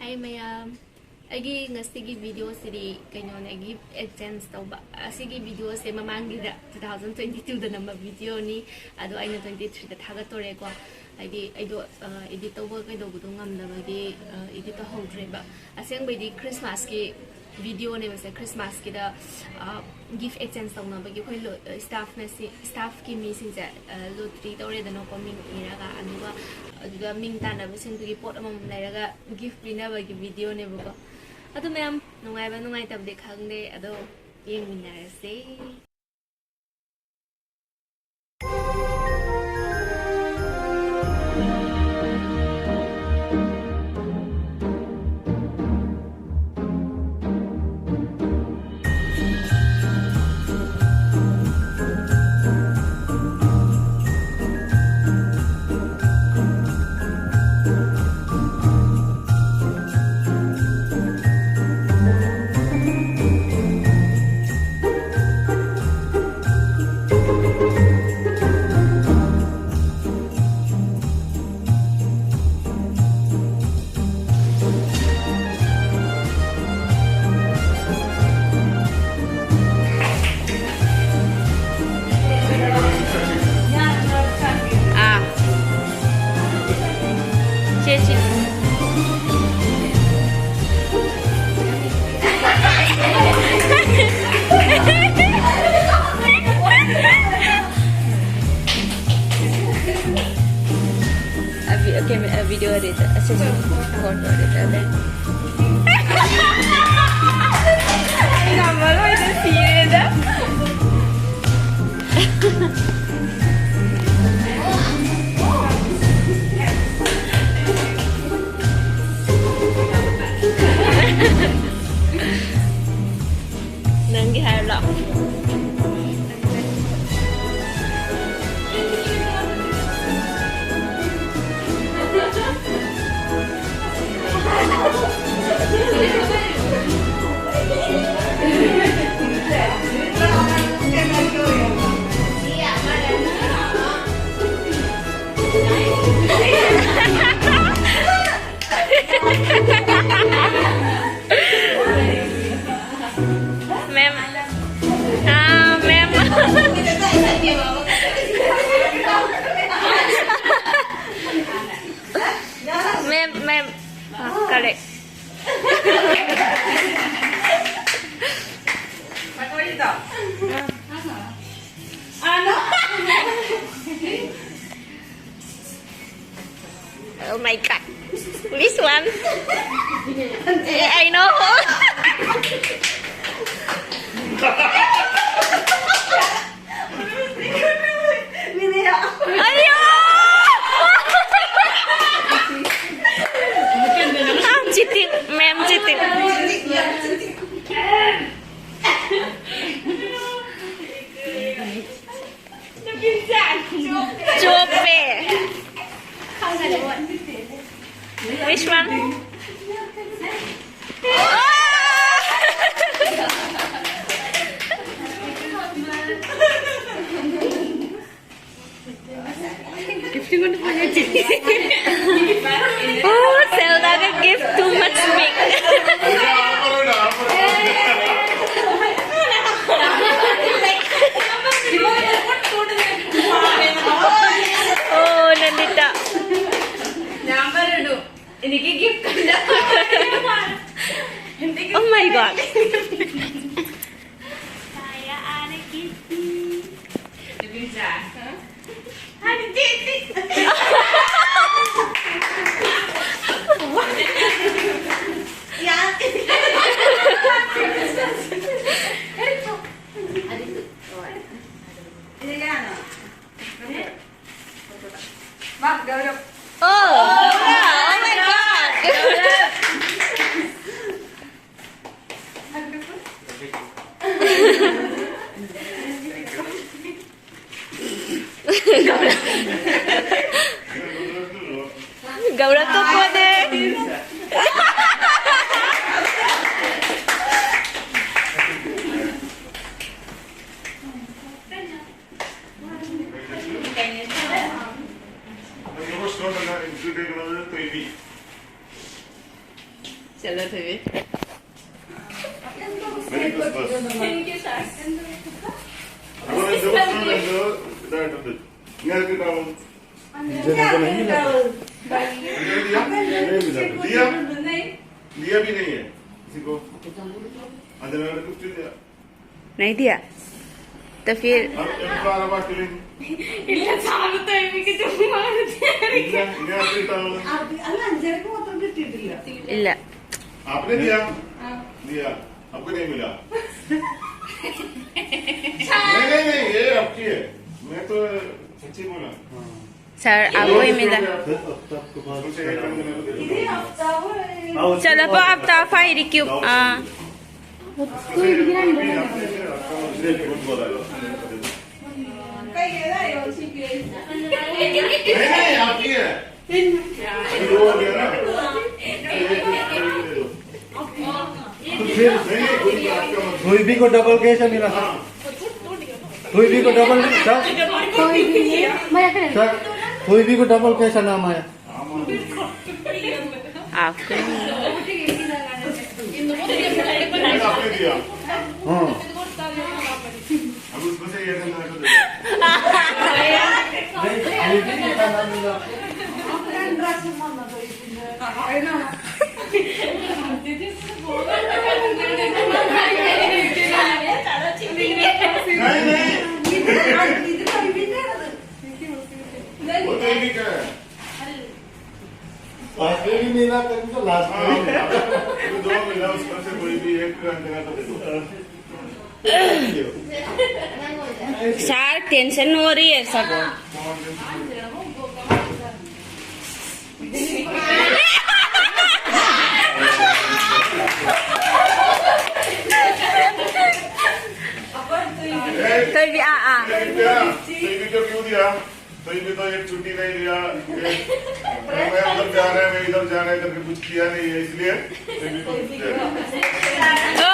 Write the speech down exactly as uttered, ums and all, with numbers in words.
Hi ꯃꯌꯥꯝ, ꯑꯩꯒꯤ ꯉꯁꯤꯒꯤ video ꯁꯤꯗꯤ ꯀꯩꯅꯣꯅꯦ, gift exchange ꯇꯧꯕ꯫ ꯑꯁꯤꯒꯤ video ꯁꯦ ꯃꯃꯥꯡꯒꯤꯗ two thousand twenty two ꯗ ꯅꯝꯕ video ꯅꯤ, ꯑꯗꯣ ꯑꯩꯅ twenty three ꯗ ꯊꯥꯒꯠꯇꯣꯔꯦꯀꯣ꯫ ꯍꯥꯏꯗꯤ ꯑꯩꯗꯣ edit ꯇꯧꯕ ꯀꯩꯗꯧꯕꯗꯣ ꯉꯝꯗꯕꯒꯤ edit ꯇꯧꯍꯧꯗ꯭ꯔꯦꯕ꯫ ꯑꯁꯦꯡꯕꯩꯗꯤ Christmas ꯀꯤ video ꯅꯦꯕ ꯁꯦ꯫ Christmas ꯀꯤꯗ gift exchange ꯇꯧꯅꯕꯒꯤ ꯑꯩꯈꯣꯏ staff ꯅ staff ꯀꯤ ꯃꯤꯁꯤꯡꯁꯦ lottery ꯇꯧꯔꯦꯗꯅꯀꯣ, ꯃꯤꯡ ꯏꯔꯒ꯫ ꯑꯗꯨꯒ ꯑꯗꯨꯗ ꯃꯤꯡ ꯇꯥꯟꯅꯕꯁꯤꯡꯗꯨꯒꯤ ꯄꯣꯠ ꯑꯃꯃꯝ ꯂꯩꯔꯒ gift ꯄꯤꯅꯕꯒꯤ video ꯅꯦꯕꯀꯣ꯫ ꯑꯗꯨ ꯃꯌꯥꯝ ꯅꯨꯡꯉꯥꯏꯕ ꯅꯨꯡꯉꯥꯏꯇꯕꯗꯤ ꯈꯪꯗꯦ, ꯑꯗꯣ ꯌꯦꯡꯃꯤꯟꯅꯔꯁꯦ꯫ ꯑ, ꯚꯤ-, ꯑ, ꯀꯦꯃꯦ-, ꯑ, video editor, ꯑ, ꯁꯦ, ꯁꯦ, photo editor ꯂꯩ꯫ ꯑꯩ ꯉꯝꯃꯔꯣꯏꯗ, ꯁꯤꯔꯦꯗ꯫ ꯅꯪꯒꯤ ꯍꯥꯏꯔꯣ? Ma'am. Ah, correct. Oh my God. This one. Eh, I know. Ayun! Ah, cheating. Ma'am, cheating. Chupe. Which one? Gifting കൊണ്ട് പോയാ. Oh, Zelda ka gift too much big. Oh, Nandita. ഞാൻ പറഞ്ഞു, "എനിക്ക് gift ഇല്ല." Oh my God. Oh, oh my God. Gaurav to kone? Number store എന്ന ഇൻസ്റ്റിറ്റ്യൂട്ടിൽ തൊയ്വി. Sir, തൊയ്വി. Merry Christmas. Thank you, sir. അപ്പോൾ number store എന്നത് ഇതായിട്ടുണ്ട്. നിങ്ങൾക്ക് കാണും. नहीं मिला। दिया? नहीं। दिया भी नहीं है किसी को। अंदर वाले कुछ नहीं दिया। नहीं दिया। तो फिर अब एक बार अब अकेले। ಇಲ್ಲ, ಸಾಲು ತೊಯ್ಬಿಟ್ಟು ಮಾರುತ್ತಾರೆ. दिया, दिया, फिर टावल। ಅದು ಅಲ್ಲ, ಅಂಜರ್ಗೂ ಮಾತ್ರ ಬಿಟ್ಟಿದ್ದಿಲ್ಲ. ಇಲ್ಲ. आपने दिया? हाँ। दिया। आपको नहीं मिला। नहीं, नहीं, नहीं, ये आपकी है। मैं तो सच्ची बोला। सर, आपको ही मिला। चलो, अब आप तो आप ही रिक्यू। हाँ। नहीं, नहीं, आपकी है। कोई भी को डबल कैसे मिला सर? कोई भी को डबल, सर? कोई भी नहीं। मैं सर, कोई भी को डबल कैसा नाम आया? आपको नहीं। हाँ। अब उसमें से ये करना है तो देखो। नहीं, कोई भी को नाम मिला। नहीं, नहीं। वो तो एक ही है। लास्ट में भी मिला, तभी तो लास्ट में भी मिला। दो मिला, उसमें से कोई भी एक रन देना तो देखो। सर, टेंशन हो रही है सर। तो भी आ, आ। तो ये भी तो क्यों दिया? तो ये भी तो एक छुट्टी नहीं लिया। ये मैं उधर जा रहा है, मैं इधर जा रहा है करके कुछ किया नहीं है, इसलिए तो ये भी तो दिया।